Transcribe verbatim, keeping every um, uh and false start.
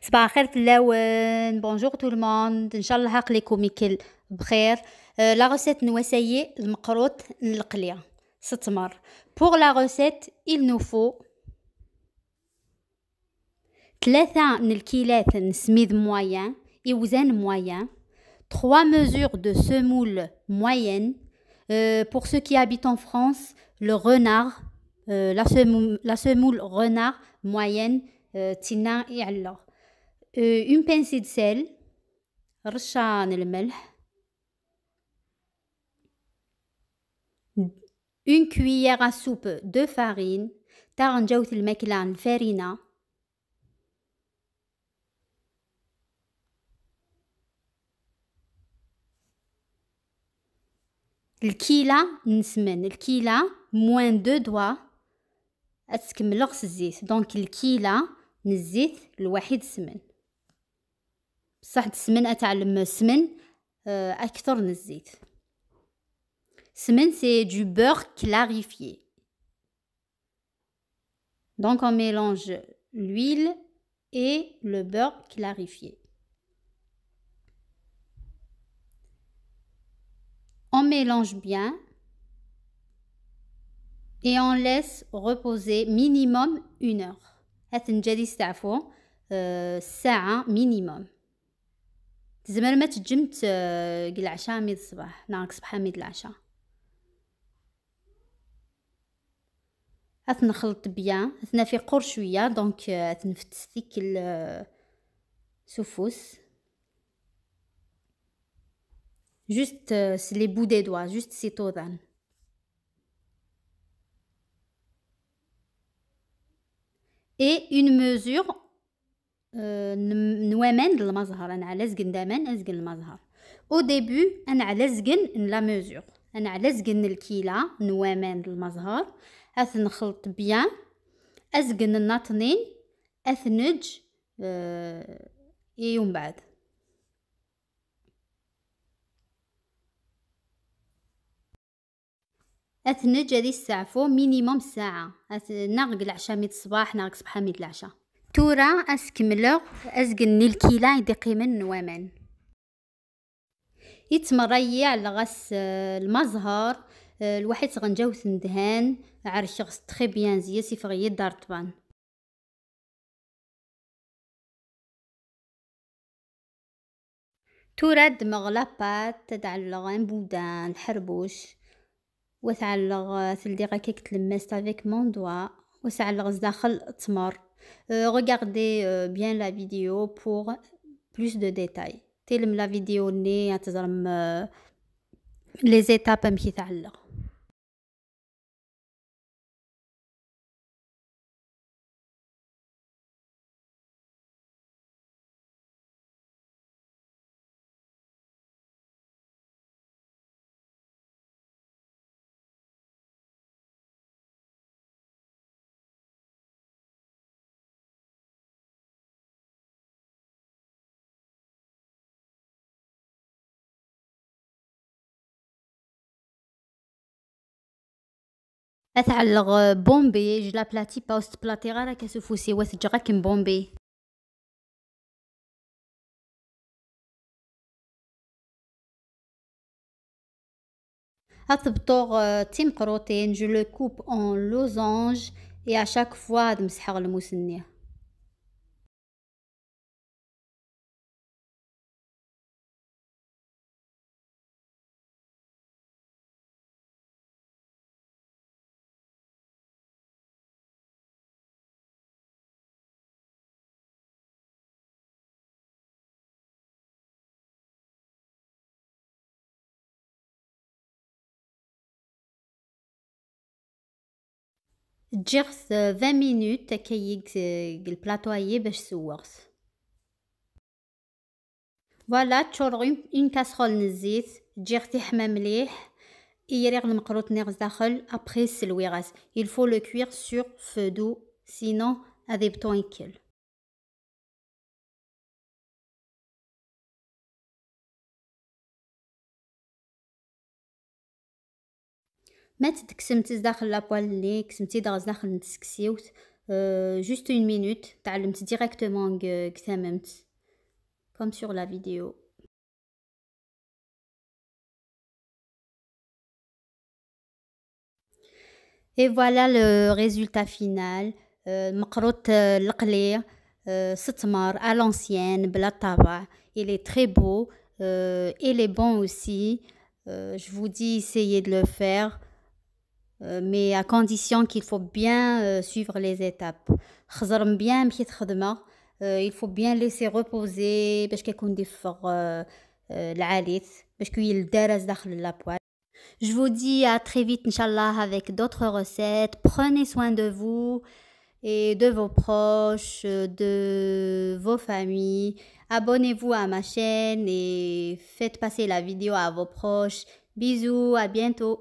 صباح الخير فلاون. Bonjour tout le monde, إن شاء الله عقلكم يكل بخير. آه، la recette نواسيي المقروط نلقلي ستمر. Pour la recette, il nous faut ثلاثة نلكيلات نسميد moyen، إوزان moyen، trois mesures de semoule moyenne. Euh, pour ceux qui habitent en France, le renard, euh, la semoule, la semoule renard moyenne, euh, تينا يعلق. Euh, une pincée de sel، رشة الملح. Une cuillère à soupe de farine، تاغنجاوت الماكلة الفارينة. الكيلة نسمن، الكيلة moins deux doigts، أتكملغ الزيت. Donc الكيلة نزيت الواحد سمن. بصح السمن أتعلم سمن، آه، أكثر من الزيت. سمن c'est du beurre clarifié. Donc on mélange l'huile et le beurre clarifié. On mélange bien et on laisse reposer minimum une heure. هات نجري يستعفو، آه، ساعة minimum. تزمر ما تجمت، آه، العشاء ميد الصباح، نهار صباح ميد العشاء. أثنخلط bien، أثنفي قور شوية، donc، آه، أثنفتس ثيك ال-، سفوس. Juste, آه، c'est les bouts des doigts، juste c'est tout. Et une mesure آه، نم-، نوامان د المزهر، أنا على زقن دامان أزقن المزهر. Au début، أنا على زقن ن la mesure، أنا على زقن الكيلة نوامان د المزهر، أثنخلط bien، أزقن الناطنين، أثنج، آه، إي ومن بعد. أثنج هذه الساعة فو minimum ساعة. أث-، ناغ العشاء ميد الصباح، ناغ صبحة ميد العشاء. تورا أسكملغ أزقن الكيلة يدي قيمن نوامان. يتمريع لغاس، آه، المزهر، آه، الواحد تغنجاوث ندهان، عركغ très bien زياس يفغ يدار طبان. تورا دمغ la pâte، تعلق un boudin، الحربوش، وتعلق تلدي غاكيك تلمست avec mon doigt، وتعلق زداخل التمر. Euh, regardez, euh, bien la vidéo pour plus de détails. تلم la vidéo ني تزرم، آه، les étapes أمشي تعلق. أتعلق بومبي، جلا بلاتي باوست بلاتي غير كسفوسي وتجغك بومبي. أثبطوغ، آه، تيمقروطين، je le coupe en losange et à chaque fois هاد مسحغ الموسنية. ǧǧiɣ-t vingt minutes akka-yi deg, deg lplaṭu-ayi bac sewweɣ-t. Voilà, ččureɣ une, une casserole n zzit, ǧǧiɣ-t iḥma mliḥ, i riɣ lmeqrut-nni ɣer zdaxel, après selwiɣ-as. Il faut le cuire sur feu doux, sinon ad ibṭu ikkel. Ma tkessemt zdaxel la poêle-nni, ksemt-id ɣer zdaxel n tseksiwt, euh, juste une minute, تعلمت directement ك- كتممت, comme sur la vidéo. Et voilà le résultat final. Euh, مقروط, euh, القلي, euh, ستمر à l'ancienne, بلا طابع. Il est très beau, euh, il est bon aussi. Euh, je vous dis, essayez de le faire, euh, mais à condition qu'il faut bien, euh, suivre les étapes. خزرم bien مشي تخدمه. Euh, il faut bien laisser reposer باش كيكون ديفغ, euh, euh, العاليت, باش كي يلدارس داخل la poêle. Je vous dis à très vite, Inch'Allah, avec d'autres recettes. Prenez soin de vous et de vos proches, de vos familles. Abonnez-vous à ma chaîne et faites passer la vidéo à vos proches. Bisous, à bientôt.